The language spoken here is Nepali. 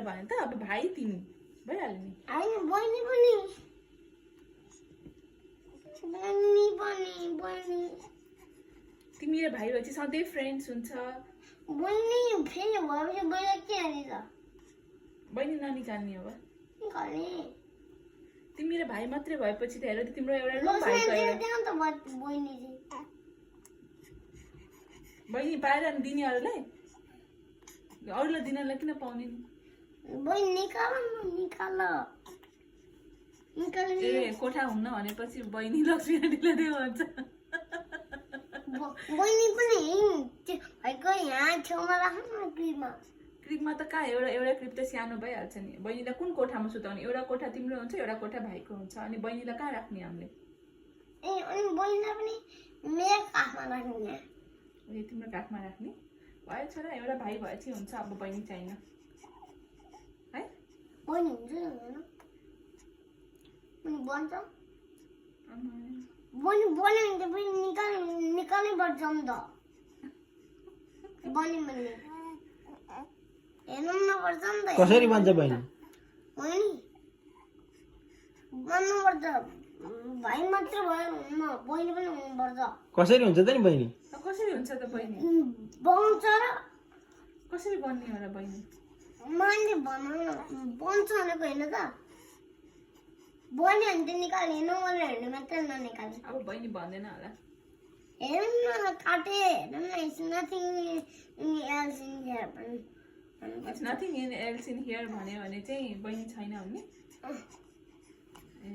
भने त अब भाइ तिमी भइहाल्यो नि। होइन बहिनी पनि बहिनी पनि बहिनी तिमी र भाइ भएपछि सधैँ फ्रेन्ड्स हुन्छ। बहिनी फेरि भएपछि बहिनी के हाल्ने त बहिनी ननिकाल्ने अब। निकाल्ने तिमी र भाइ मात्रै भएपछि त हेर तिम्रो एउटा बहिनी बहिनी पाएर नि दिने अरूलाई दिनलाई किन पाउने नि। बहिनी निकाल ए कोठा हुन्न भनेपछि बहिनी लक्ष्मी आन्टीलाई दियो भन्छ। बहिनी पनि भाइको यहाँ छेउमा राख्नु न क्रिपमा त कहाँ एउटा क्रिप त सानो भइहाल्छ नि। बहिनीलाई कुन कोठामा सुताउने? एउटा कोठा तिम्रो हुन्छ एउटा कोठा भाइको हुन्छ अनि बहिनीलाई कहाँ राख्ने हामीले? ए अनि बहिनीलाई पनि मेरो काखमा राख्ने। ए तिम्रो काखमा राख्ने भयो छोरा। एउटा भाइ भएपछि हुन्छ अब बहिनी चाहिन है। बहिनी हुन्छ बन्छ बहिनी बन्यो भने त बहिनी निकाल्नै पर्छ नि त। बन्यो भने हेर्नु नपर्छ नि त। कसरी बन्छ बहिनी? बहिनी बन्नुपर्छ। भाइ मात्र भयो हुन्न बहिनी पनि हुनुपर्छ। कसरी हुन्छ त नि बहिनी? कसरी हुन्छ त बहिनी? बन्छ र कसरी बन्ने होला बहिनी? मैले बन्छ भनेको होइन त। बन्यो भने त निकाल्ने नबन्यो भने मात्रै ननिकाल्ने। अब बहिनी भन्दैन होला। हेर्नु न काटे हेर्नु न it's nothing else in here पनि। It's nothing else in here भन्यो भने चाहिँ बहिनी छैन भन्ने। ए